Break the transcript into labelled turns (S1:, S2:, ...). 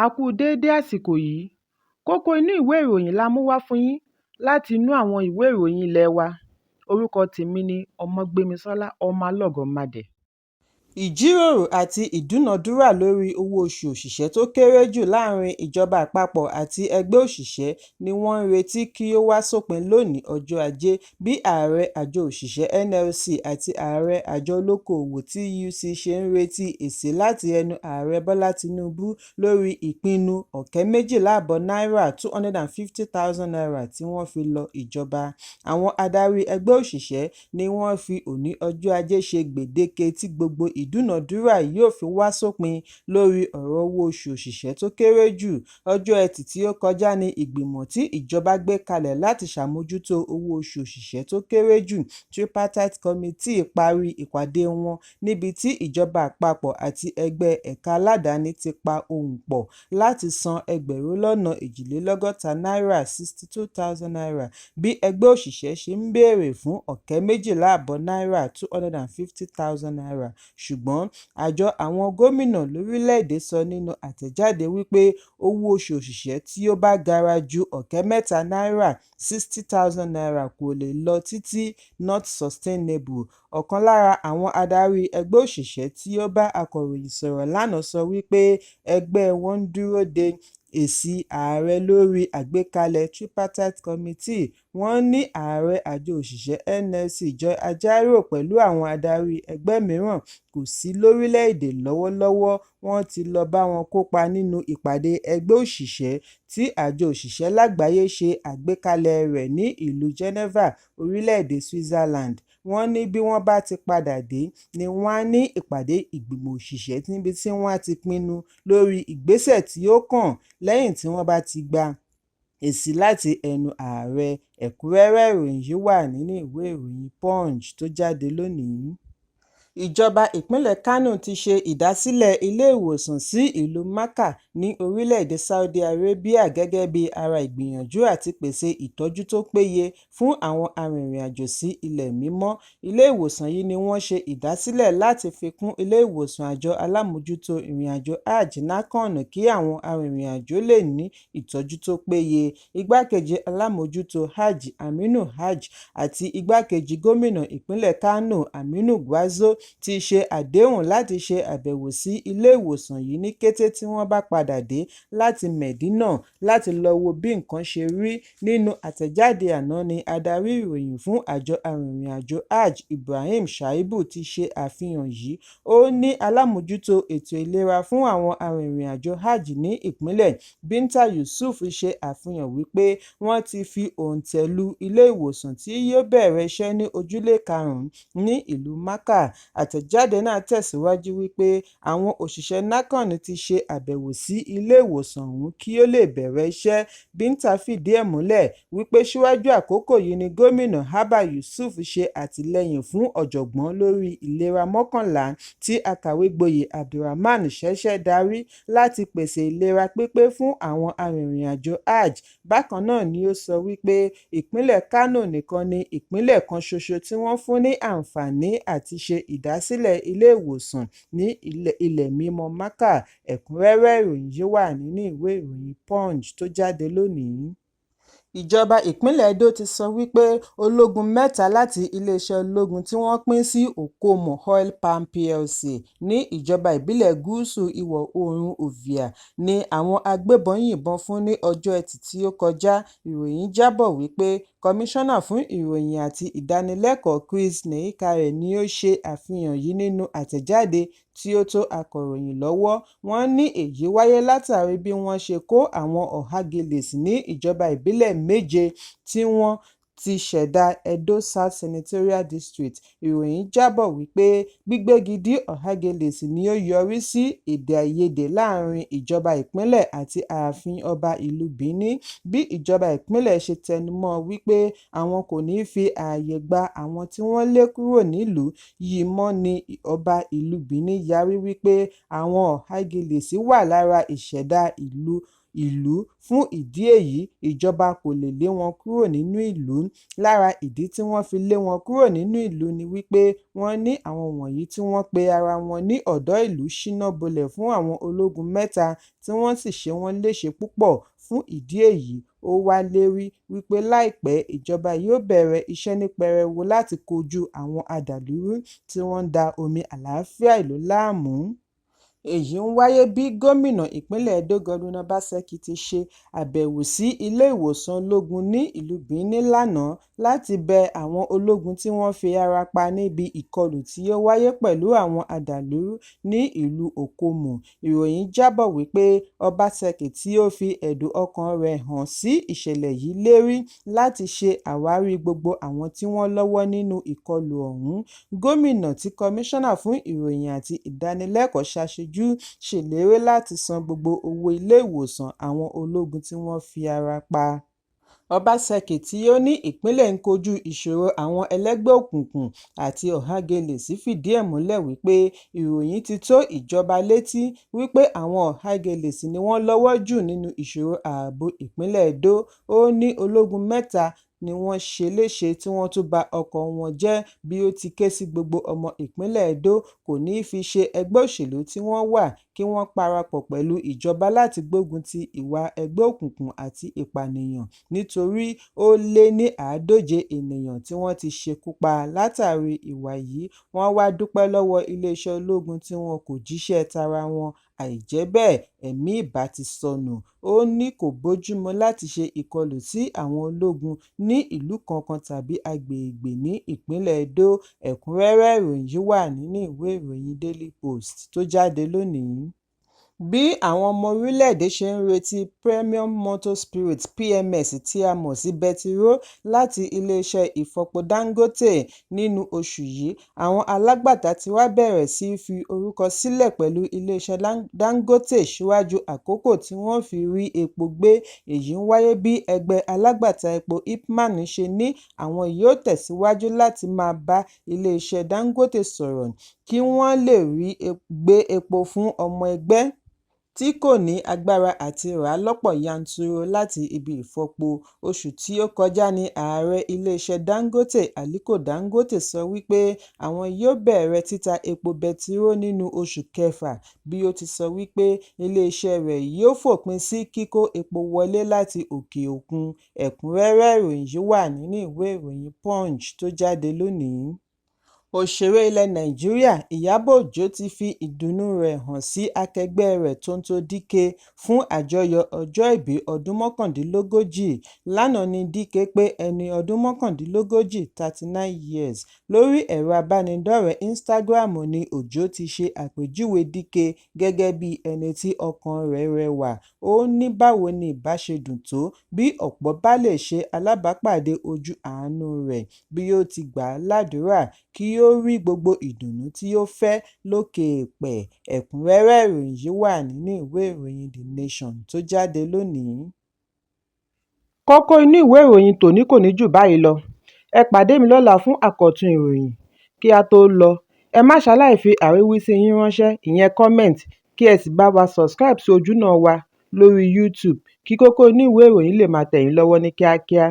S1: A kú déédé àsìkò yìí. Kókó inú ìwé ìròyìn la mú wá fún yín láti inú àwọn ìwé ìròyìn ilé wa. Orúkọ tèmi ni Ọmọgbémisọ́lá Ọmọlọ́gọ̀mádẹ. Ìjíròrò àti ìdúnàádúrà lórí owó oṣù òṣìṣẹ́ tó kéré jù láàárín ìjọba àpapọ̀ àti ẹgbẹ́ òṣìṣẹ́ ni wọ́n ń retí kí ó wá sópin lónìí ọjọ́ Ajé, bí ààrẹ àjọ òṣìṣẹ́ NLC àti ààrẹ àjọ olókoòwò TUC ṣe ń retí èsì láti ẹnu Ààrẹ Bọ́lá Tinubu lórí ìpinnu 12,500 náírà (₦250,000) tí wọ́n fi lọ ìjọba. Àwọn adarí ẹgbẹ́ òṣìṣẹ́ ni wọ́n fi òní ọjọ́ Ajé ṣe gbèdéke tí gbogbo ìdúnàádúrà yóò fi wá sópin lórí ọ̀rọ̀ owó oṣù òṣìṣẹ́ tó kéré jù. Ọjọ́ Ẹtì tí ó kọjá ní ìgbìmọ̀ tí ìjọba gbé kalẹ̀ láti ṣàmójútó owó oṣù òṣìṣẹ́ tó kéré jù, Tripartite Committee, parí ìpàdé wọn níbi tí ìjọba àpapọ̀ àti ẹgbẹ́ ẹ̀ka aládàáni ti pa ohùn pọ̀ láti san 2,260 náírà (₦62,000), bí ẹgbẹ́ òṣìṣẹ́ ṣe ń béèrè fún 12,500 náírà (₦250,000). Ṣùgbọ́n àjọ àwọn gómìnà lórílẹ̀-èdè sọ nínú àtẹ̀jáde wípé owó oṣù òṣìṣẹ́ tí ó bá gara ju 40,000 náírà (₦60,000) kò lè lọ títí (not sustainable). Ọ̀kan lára àwọn adarí ẹgbẹ́ òṣìṣẹ́ tí ó bá akọ̀ròyìn sọ̀rọ̀ lánàá sọ wípé ẹgbẹ́ wọn ń dúró de èsì ààrẹ lórí àgbékalẹ̀ Tripartite Committee. Wọ́n ní ààrẹ àjọ òṣìṣẹ́ NLC Joe Ajaero pẹ̀lú àwọn adarí ẹgbẹ́ mìíràn kò sí lórílẹ̀-èdè lọ́wọ́lọ́wọ́, wọ́n ti lọ bá wọn kópa nínú ìpàdé ẹgbẹ́ òṣìṣẹ́ tí àjọ òṣìṣẹ́ lágbàáyé ṣe àgbékalẹ̀ rẹ̀ ní ìlú Geneva, orílẹ̀-èdè Switzerland. Wọ́n ní bí wọ́n bá ti padà dé ni wọ́n á ní ìpàdé ìgbìmọ̀ òṣìṣẹ́ níbi tí wọ́n á ti pinnu lórí ìgbésẹ̀ tí ó kàn lẹ́yìn tí wọ́n bá ti gba èsì láti ẹnu ààrẹ. Ẹ̀kúnrẹ́rẹ́ ìròyìn yìí wà nínú ìwé ìròyìn Punch tó jáde lónìí. Ìjọba ìpínlẹ̀ Kánò ti ṣe ìdásílẹ̀ ilé-ìwòsàn sí ìlú Makkah ní orílẹ̀-èdè Saudi Arabia gẹ́gẹ́ bí ara ìgbìyànjú àti pèsè ìtọ́jú tó péye fún àwọn arìnrìn-àjò sí Ilẹ̀ Mímọ́. Ilé-ìwòsàn yìí ni wọ́n ṣe ìdásílẹ̀ láti fi kún ilé-ìwòsàn àjọ alámòójútó ìrìnàjò Hajj NAHCON kí àwọn arìnrìn-àjò lè ní ìtọ́jú tó péye. Igbákejì alámòójútó Hajj, Aminu Hajj, àti igbákejì gómìnà ìpínlẹ̀ Kánò, Aminu Gwarzo, ti ṣe àdéhùn láti ṣe àbẹ̀wò sí ilé-ìwòsàn yìí ní kété tí wọ́n bá padà dé láti Mẹ̀dínà láti lọ wo bí nǹkan ṣe rí. Nínú àtẹ̀jáde àná ní adarí ìròyìn fún àjọ arìnrìn-àjò Hajj, Ibrahim Shaibu, ti ṣe àfihàn yìí. Ó ní alámòójútó ètò ìlera fún àwọn arìnrìn-àjò Hajj ní ìpínlẹ̀, Binta Yusuf, ṣe àfihàn wípé wọ́n ti fi òǹtẹ̀ lu ilé-ìwòsàn tí yóò bẹ̀rẹ̀ iṣẹ́ ní Ojúlé Karùn-ún ní ìlú Makkah. Àtẹ̀jáde náà tẹ̀síwájú wípé àwọn òṣìṣẹ́ NAHCON ti ṣe àbẹ̀wò sí ilé-ìwòsàn ọ̀hún kí ó lè bẹ̀rẹ̀ iṣẹ́. Binta fìdí ẹ̀ múlẹ̀ wípé síwájú àkókò yìí ni Gómìnà Abba Yusuf ṣe àtìlẹ́yìn fún ọ̀jọ̀gbọ́n lórí ìlera 11 tí akàwégboyè Abdulrahman ṣẹ̀ṣẹ̀ darí láti pèsè ìlera pípé fún àwọn arìnrìn-àjò Hajj. Bákan náà ni ó sọ wípé ìpínlẹ̀ Kánò nìkan ni ìpínlẹ̀ kan ṣoṣo tí wọ́n fún ní àǹfààní àti ṣe ìdásílẹ̀ ilé-ìwòsàn ní Ilẹ̀ Mímọ́ Makkah. Ẹ̀kúnrẹ́rẹ́ ìròyìn yìí wà nínú ìwé ìròyìn Punch tó jáde lónìí. Ìjọba ìpínlẹ̀ Edo ti sọ wípé ológun mẹ́ta láti iléeṣẹ́ ológun tí wọ́n pín sí Okomu Oil Palm Plc ní ìjọba ìbílẹ̀ Gúúsù Ìwọ̀-oòrùn Ovia ní àwọn agbébọn yìnbọn fún ní ọjọ́ Ẹtì tí ó kọjá. Ìròyìn jábọ̀ wípé Kọmíṣánná fún Ìròyìn àti Ìdánilẹ́kọ̀ọ́ Chris Nehikhare ni ó ṣe àfihàn yìí nínú àtẹ̀jáde tí ó tó akọ̀ròyìn lọ́wọ́. Wọ́n ní èyí wáyé látàrí bí wọ́n ṣe kó àwọn Ohagiles ní ìjọba ìbílẹ̀ méje tí wọ́n ti ṣẹ̀dá Edo South Senatorial District. Ìròyìn jábọ̀ wípé gbígbégidí Ohagiles ni ó yọrí sí èdè-àìyedè láàárín ìjọba ìpínlẹ̀ àti ààfin ọba ìlú Benin. Bí ìjọba ìpínlẹ̀ ṣe tẹnumọ́ wípé àwọn kò ní fi ààyè gba àwọn tí wọ́n lé kúrò nílùú yìí mọ́ ni ọba ìlú Benin yarí wípé àwọn Ohagiles wà lára ìṣẹ̀dá ìlú ìlú. Fún ìdí èyí, ìjọba kò lè lé wọn kúrò nínú ìlú. Lára ìdí tí wọ́n fi lé wọn kúrò nínú ìlú ni wípé wọ́n ní àwọn wọ̀nyí tí wọ́n pe ara wọn ní ọ̀dọ́ ìlú ṣínà bolẹ̀ fún àwọn ológun mẹ́ta tí wọ́n sì ṣe wọ́n léṣe púpọ̀. Fún ìdí èyí, ó wá lérí wípé láìpẹ́ ìjọba yóò bẹ̀rẹ̀ iṣẹ́ ní pẹrẹwu láti kojú àwọn adàlúrú tí wọ́n ń da omi àlàáfíà ìlú láàmú. Èyí ń wáyé bí gómìnà ìpínlẹ̀ Edo, Godwin Obaseki, ti ṣe àbẹ̀wò sí ilé ìwòsàn ológun ní ìlú Benin lánàá láti bẹ àwọn ológun tí wọ́n fi ara pa níbi ìkọlù tí ó wáyé pẹ̀lú àwọn adàlúrú ní ìlú Okomu. Ìròyìn jábọ̀ wípé Obaseki, tí ó fi ẹ̀dùn ọkàn rẹ̀ hàn sí ìṣẹ̀lẹ̀ yìí, lérí láti ṣe àwárí gbogbo àwọn tí wọ́n lọ́wọ́ nínú ìkọlù ọ̀hún. Gómìnà, tí Kọmíṣánná fún Ìròyìn àti Ìdánilẹ́kọ̀ọ́ ṣaṣojú, ṣèlérí láti san gbogbo owó ilé ìwòsàn àwọn ológun tí wọ́n fi ara pa. Obaseki, tí ó ní ìpínlẹ̀ ń kojú ìṣòro àwọn ẹlẹ́gbẹ́ òkùnkùn àti Ohanaeze, fìdí ẹ̀ múlẹ̀ wípé ìròyìn ti tó ìjọba létí wípé àwọn Ohanaeze ni wọ́n lọ́wọ́ jù nínú ìṣòro ààbò ìpínlẹ̀ Edo. Ó ní ológun mẹ́ta ni wọ́n ṣe léṣe tí wọ́n tún ba ọkọ̀ọ wọn jẹ́. Bí ó ti ké sí gbogbo ọmọ ìpínlẹ̀ Edo kò ní fi ṣe ẹgbẹ́ òṣèlú tí wọ́n wà kí wọ́n parapọ̀ pẹ̀lú ìjọba láti gbógun ti ìwà ẹgbẹ́ òkùnkùn àti ìpànìyàn, nítorí ó lé ní 150 ènìyàn tí wọ́n ti ṣekú pa látàrí ìwà yìí. Wọ́n wá dúpẹ́ lọ́wọ́ iléeṣẹ́ ológun tí wọn kò jíṣẹ́ tara wọn, àìjẹ́ bẹ́ẹ̀ ẹ̀mí ìbá ti sọnù. Ó ní kò bójúmu láti ṣe ìkọlù sí àwọn ológun ní ìlú kankan tàbí agbègbè ní ìpínlẹ̀ Edo. Ẹ̀kúnrẹ́rẹ́ ìròyìn yìí wà nínú ìwé ìròyìn Daily Post tó jáde lónìí. Bí àwọn ọmọ orílẹ̀-èdè ṣe ń retí Premium Motor Spirit (PMS) tí a mọ̀ sí bẹtiró láti ilé-iṣẹ́ ìfọpo Dangote nínú oṣù yìí, àwọn alágbàtà ti wá bẹ̀rẹ̀ sí í fi orúkọ sílẹ̀ pẹ̀lú ilé-iṣẹ́ Dangote síwájú àkókò tí wọ́n fi rí epo gbé. Èyí ń wáyé bí ẹgbẹ́ alágbàtà epo IPMAN ṣe ní àwọn yóò tẹ̀síwájú láti máa bá ilé-iṣẹ́ Dangote sọ̀rọ̀ kí wọ́n lè rí gbé epo fún ọmọ ẹgbẹ́ tí kò ní agbára àti rà lọ́pọ̀ yanturu láti ibi ìfọpo. Oṣù tí ó kọjá ní ààrẹ ilé-iṣẹ́ Dangote, Aliko Dangote, sọ wípé àwọn yóò bẹ̀rẹ̀ títa epo bẹtiró nínú oṣù kẹfà, bí ó ti sọ wípé ilé-iṣẹ́ rẹ̀ yóò fòpin sí kíkó epo wọlé láti òkè òkun. Ẹ̀kúnrẹ́rẹ́ ìròyìn yìí wà nínú ìwé ìròyìn Punch tó jáde lónìí. Òṣèré ilẹ̀ Nàìjíríà Ìyábọ̀ Òjó ti fi ìdùnnú rẹ̀ hàn sí akẹgbẹ́ rẹ̀ Tonto Dikeh fún àjọyọ̀ ọjọ́-ìbí ọdún 39. Lánàá ni Dikeh pé ẹni ọdún 39 (39 years). Lórí ẹ̀rọ ìbánidọ́rẹ̀ẹ́ Instagram ni Òjó ti ṣe àpèjúwe Dikeh gẹ́gẹ́ bí ẹni tí ọkàn rẹ̀ rẹwà. Ó ní báwo ni ìbá ṣe dùn tó bí ọ̀pọ̀ bá lè ṣe alábàápàdé ojú àánú rẹ̀, bí ó ti gbà á ládùrá kí ó rí gbogbo ìdùnnú tí ó fẹ́ lókè eèpẹ̀. Ẹ̀kúnrẹ́rẹ́ ìròyìn yìí wà nínú ìwé ìròyìn The Nation tó jáde lónìí. Kókó inú ìwé ìròyìn tòní kò ní jù báyìí lọ. Ẹ pàdé mi lọ́la fún àkọ́tún ìròyìn. Kí á tó lọ, ẹ má ṣaláì fi àríwísí yín ránṣẹ́, ìyẹn comment, kí ẹ sì bá wa subscribe sí ojúnà wa lórí YouTube kí kókó inú ìwé ìròyìn lè máa tẹ̀ yín lọ́wọ́ ní kíákíá.